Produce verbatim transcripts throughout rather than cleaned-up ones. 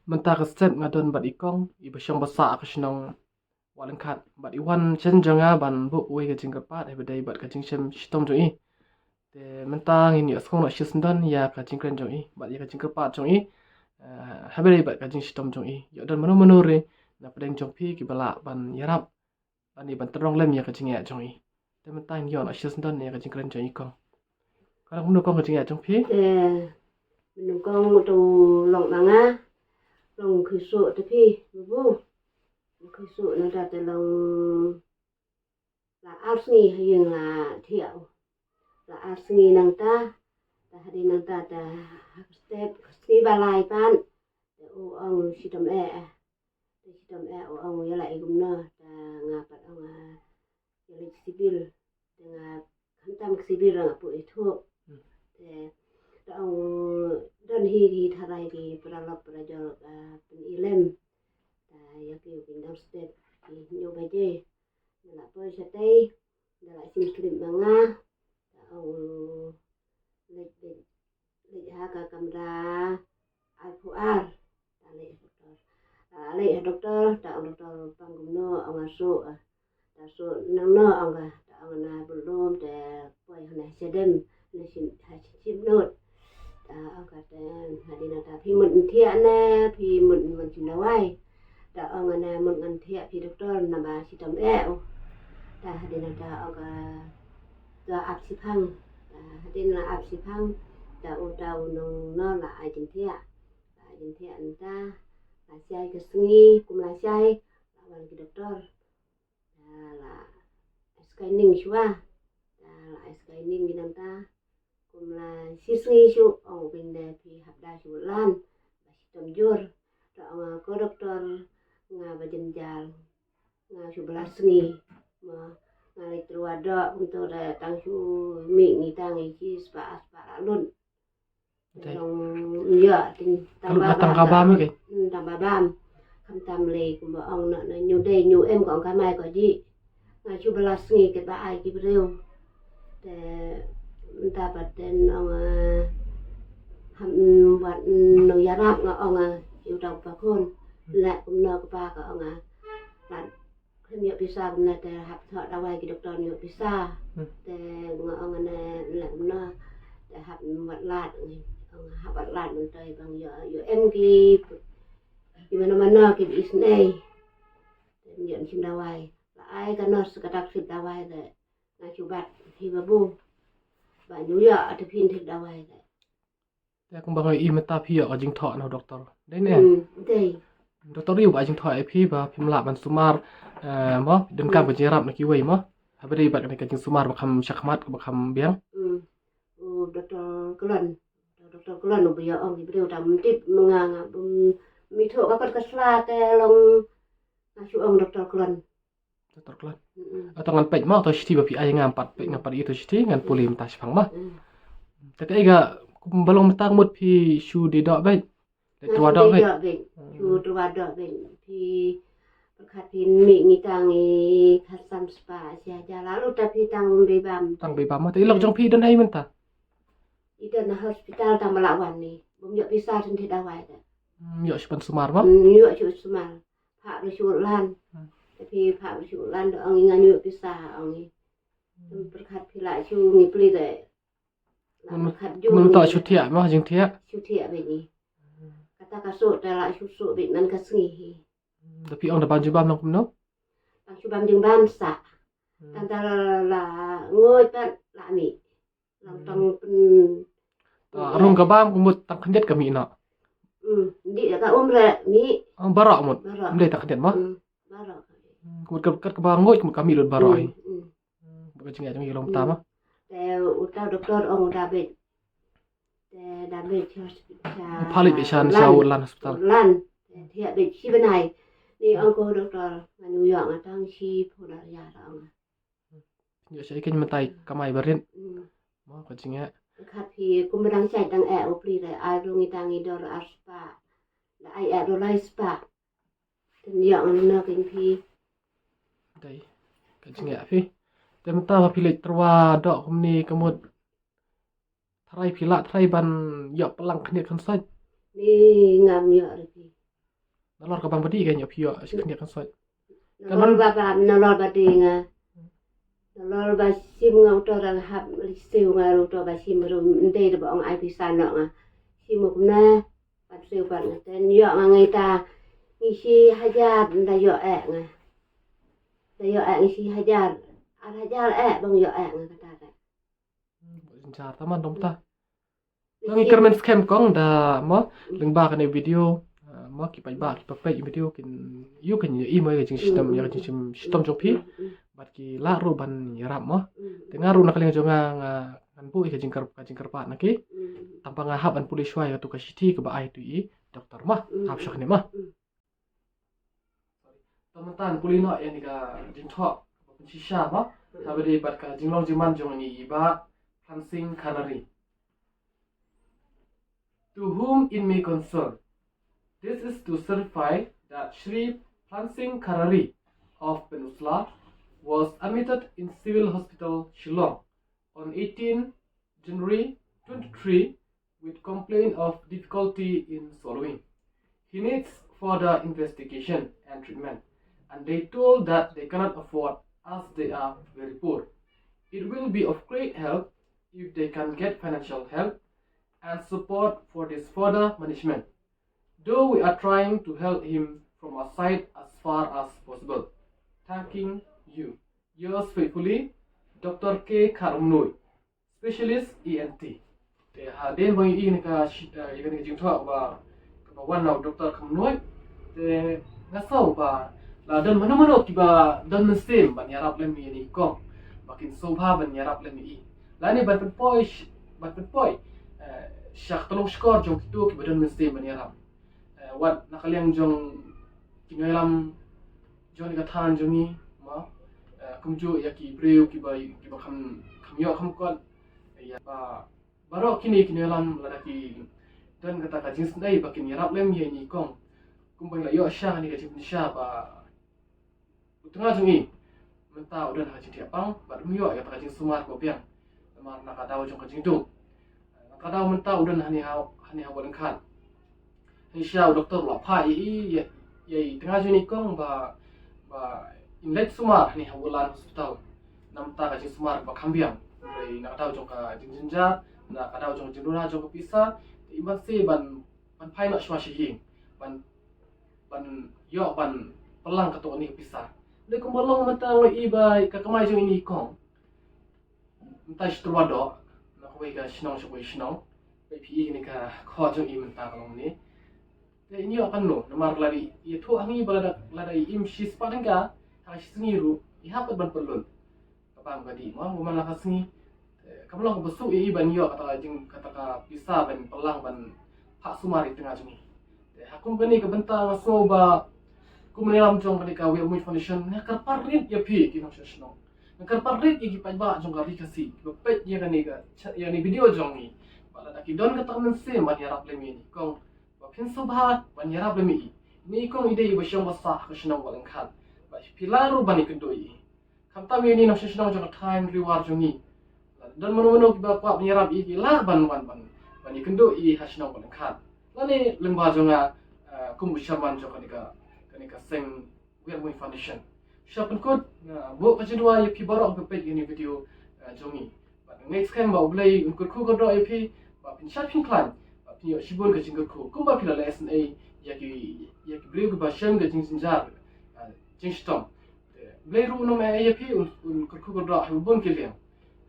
Mynta ka step nga don bad i kong, i ba shong ba sah ka shnong Wah Lyngkhat, bad i wan shen jong nga ban buh wei ka jingkyrpad, haba dei bad ka jingshem shitom jong i. Te mynta ngin ïa sngewthuh shi syndon ïa ka jingkren jong i, bad ïa ka jingkyrpad jong i. Eh, haba dei bad ka jingshitom jong i. Ïoh don mano mano re, na pdeng jong phi ki ba lah ban ïarap. Ani ban tyrong lem ïa ka jingeh jong i. Te mynta ngin ïoh na shi syndon ïa ka jingkren jong i kong. Ka long kumno kong ka jingeh jong phi? Te, mynta kong to long ma nga, long khuisu te phi, bu. Khuisu nangta te long la ar sngi ha ïing la thiah. La ar sngi nangta, ta hadien nangta ta ha step sngi ba lai pat. Te u ong shitom eh. Te shitom eh u ong ïa la i kumno, ta nga pat ong, ah, ïa la i civil. Te nga khamtam ka civil nga pu i thuh. Hmm. Te ta ong don hi ki tharai ki paralok parajor, ah, pyn-i lem. Ta ïa ki u pyndown step ki hynñiew baje. Nga la poi shatei, da la shim slip ma nga. Ta ong leit, leit, leit ha ka kamra arphew ar. Ta leit ha doktor. Ta leit ha doktor, ta ong doktor pang kumno, ong nga suk, ah. Ta suk nangno, ong ka, ta ong na Butlum, te poi hana Shadem, na Shim, ha Shim Nut. Ta ong ka te hadien nangta phi mut thiah ne, phi mut ngan shim dawai. Ta ong nga ne mut ngan thiah phi doktor, naba shitom eh u. Ta hadien nangta ong ka to ap shiphang. Ta hadien la ap shiphang, ta u ta u nongno la ai jingthiah. La ai jingthiah nangta, la shai ka sngi, kum la shai, la wan ki doktor. Ta la scanning shuwa. Ta la scanning ki nangta. Kum la shi sngi shuh, ong phin da phi hap da shu lan. Ba shitom jur. Ta ong nga ko doktor, nga ba jynjar. Nga shu ba la sngi. Ma, nga leit tyrwa doh, kumto da tang shu mih ngi tang i shi spah, spah la lut. Dei. Long ïa, ting, tang ba bam. Tang ka bam ke? Hmm, tang ba bam. Khamtam lei kumba ong na, na ñu dei ñu em ko ong kamai ko ji. Nga shu ba la sngi ke ba ai ki briew. Te mynta ba ten ong, eh, ham, mm, wat, mm, nong ïarap nga ong, eh, ïa uta u pa khun. La kumno ka pa ka ong, eh, lad Khlem ïoh pisa kumne te hap thoh dawai ki doktor ïoh pisa. Hmm. Te nga ong ne leh kumno te hap wat lad ngi. Ong hap wat lad mynta bang ïoh, ïoh em ki, ki mano mano ki isnei. Te ïoh shim dawai. La ai ka nurse ka dak shim dawai te. Nga shu bat hi babu. Ba ñu ïoh te phin shim dawai te. Te kumba nga ïohi mynta phi ïoh ka jingthoh na u doktor. Dei ne? Hmm, dei. Doktor ïoh ba jingthoh ïa phi ba phim lah ban sumar, eh, mo, donkam ka jingïarap na kiwei mo. Haba dei bad kane ka jingsumar ba kham shakhmat ba kham biang. Hmm. U doktor Klon. Doktor Klon u ba ïa ong ki briew tam tip ma nga nga bym ithuh ka kot ka sla te long nga shu ong doktor Klon. Doktor Klon. Mm-mm. Ata ngan peit ma, ata shithi ba phi ai ngam pat peit ngam pat ïa ata shithi ngan pule mynta shipang ma. Mm. Te kaei ka kumba long mynta mut phi shu dei doh beit. Dei tyrwa doh beit. Shu tyrwa doh beit. Phi pyrkhat phi mih ngi tang i khatsan spah shi hajar lalu ta phi tang bei bam. Tang bei bam ma. Te i lok jong phi don hi mynta. I don na hospital tang ba la wan ni. Bym ïoh pisa tang dei dawai te. Hmm, ïoh shu ban sumar ma. Hmm, ïoh shu sumar. Phah ruh shu lan. Hmm. Te phi phah ruh shu lan da ong ngi ngan ïoh pisa ong ngi. Hmm. Pyrkhat phi la shu ngi pli te. La pyrkhat ju. Mun ta shu thiah ma jingthiah. Shu thiah beit ngi. Kata ka suk te la shu suk beit man ka sngi hi. Hmm, da phi ong da bam jingbam nang kumno? Tang shu bam jingbam sa. Hmm. Tang ta la, la nguid pat la mih. Lang tang pyn. Ah, rung ka bam kumut tang khyndiat ka mih na. Hmm, dei ka um re mih. Ah, baroh mut. Baroh. Ym dei tang khyndiat ma. Hmm, baroh. Hmm, kumut ka, ka, ka ba nguid kumut ka mih lut baroh hi. Hmm, hmm. Hmm, ba ka jingeh jong i long ta ma. Te uta doktor ong da beit. Te da beit sha hospital. Pha leit beit sha, sha Utland hospital. Utland. Te thiah beit shi bnai. Ni ong ko doktor ngan ïoh nga tang shiphew dollar ong. Ïoh shai kein mynta i kamai barit. Hmm. Mo ka jingeh. Khat phi kum ba dang shai dang eh u pli da ai rung i tang i dor ar spah. Da ai eh dor lai spah. Te ïoh ngan na kein phi. Dei. Ka jingeh phi. Te mynta ba phi leit tyrwa doh kumne ka mut. Tharai phi lah tharai ban ïoh pynlang khyndiat khynsoit. Ni ngam ïoh re phi. Nalor ka bang ba dih ka ïoh phi ïoh shi khyndiat kan soi. Nalor ba ba nalor ba dih nga. Nalor ba shim nga uto ra hap li siu nga uto ba shim ru ndei da ba ong ai pisa noh nga. Shim u kumne. Pat siu pat nga ten ïoh nga ngai ta ngi shi hajar nda ïoh eh nga. Da ïoh eh ngi shi hajar. Ar hajar eh bang ïoh eh nga kata ta. Jynjar ta man dong ta. Ngi kyrmen skhem kong da mo lyngba kane video. Mo ki paidbah ki peit video kin ïoh kin ïohi mo ïa ka jingshitom ïa ka jingshitom jong phi. Bad ki lah ruh ban ïarap mo. Te nga ruh na ka liang jong nga nga ngan buh ïa ka jingkyrpad ka jingkyrpad na ki. Tang ba nga hap ban pule shuwa ïa katu ka shithi kaba ai tu i doktor mo. Hap shok ne mo. Te mynta ngan pule noh ïa kane ka jingthoh ba pynshisha mo. Haba dei bad ka jinglong jingman jong i Bah Phansing Khanari. To whom it may concern, this is to certify that Shri Phansing Khanari of Pynursla was admitted in Civil Hospital Shillong on eighteen January twenty-three with complaint of difficulty in swallowing. He needs further investigation and treatment, and they told that they cannot afford as they are very poor. It will be of great help if they can get financial help and support for this further management, though we are trying to help him from our side as far as possible. Thanking you. Yours faithfully, Doctor K Kharumnoi, Specialist E N T. Te hadien ba ngi ïohi ïa kane ka jingthoh ba kaba wan na u Doctor Kharumnoi, te nga sngew ba la don mano mano kiba don mynsiem ban ïarap lem ïa i kong, ba kin sngewbha ban ïarap lem ïa i. Lane ban pynpoi ban pynpoi sha ka tyllong shkor jong kito kiba don mynsiem ban ïarap. Wat na ka liang jong ki nongïalam jong kane ka thaiñ jong ngi mo, kumjuh ïa ki briew kiba kiba kham kham ïoh kham kot. Ïa ba baroh kine ki nongïalam lada ki don kata ka jingsngewsih ba kin ïarap lem ïa i kong. Kumba ngi la ïoh sha kane ka jingpynshisha ba u tnga jong i mynta u don ha ka jingthiah pang bad um ïoh ïa kata ka jingsumar kaba biang. Namar na ka daw jong ka jingdum, na ka daw mynta u don hangne ha hangne ha Wahlyngkhat. Hynrei shisha u doktor u la phah ïa i ïa i tnga jong i kong ba ba in leit sumar hangne ha Woodland Hospital. Namar ka jingsumar ba kham biang. Hynrei na ka daw jong ka jingjynjar, na ka daw jong ka jingruna jong ka pisa, te i ban sngewsih ban ban phai noh shuwa sha ïing ban ban ïoh ban pynlang kato kane ka pisa. Dei kumba long mynta nga i ba ka kamai jong i kong mynta shi tyrwa doh na kawei ka shnong sha kawei shnong. Ba phi i kane ka khot jong i mynta ka long ne. Te in ïoh kan no namar lada i ïathuh ha ngi ba lada lada i im shi spah tyngka ha shi sngi ruh i hap ban pynlut. Ka bam ka dih mo, kumba la ka sngi. Ka long kaba suk ïa i ban ïoh kata ka jing kata ka pisa ban pynlang ban phah sumar ïa i tnga jong i. Te ha kum kane ka bynta nga sngew ba kum nongïalam jong kane ka We Are Women Foundation nga kyrpad rit ïa phi ki nongshong shnong. Nga kyrpad rit ïa ki paidbah jong ka Ri Khasi kiba peit ïa kane ka ïa kane video jong ngi. Ba lada ki don kata ka mynsiem ban ïarap lem ïa i kong ba phin sngewbha ban ïarap lem ïa i. I kong i dei iba shong basa ha ka shnong Wahlyngkhat. Ba phi lah ruh ban ïakynduh ïa i. Khamtam ïa i nongshong shnong jong ka thaiñ Ri War jong ngi. Don mano mano kiba kwah ban ïarap ïa i ki lah ban wan ban ban ïakynduh ïa i ha shnong Wahlyngkhat. Lane lyngba jong nga kum u chairman jong kane ka kane ka seng We Are Women Foundation. Sha pynkut nga buh ka jingduwai ïa phi baroh kiba peit ïa kane ka video jong ngi. Bad nga ngeit skhem ba U Blei un kyrkhu kyrdoh ïa phi ba phin shad phin khlaiñ ba phin ïoh shibun ka jingkyrkhu kumba phi la leh snei ïa ki ïa ki briew kiba shem ka jingjynjar jingshitom. Te U Blei ruh un ym eh ïa phi un kyrkhu kyrdoh ha bun ki liang.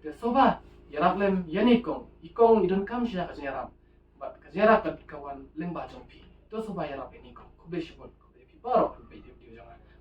Te sngewbha ïarap lem ïa i kong, i kong i donkam sha ka jingïarap. Bad ka jingïarap ka wan lyngba jong phi. Te sngewbha ïarap ïa i kong. Khublei shibun, khublei phi baroh phi peit ïa video jong nga.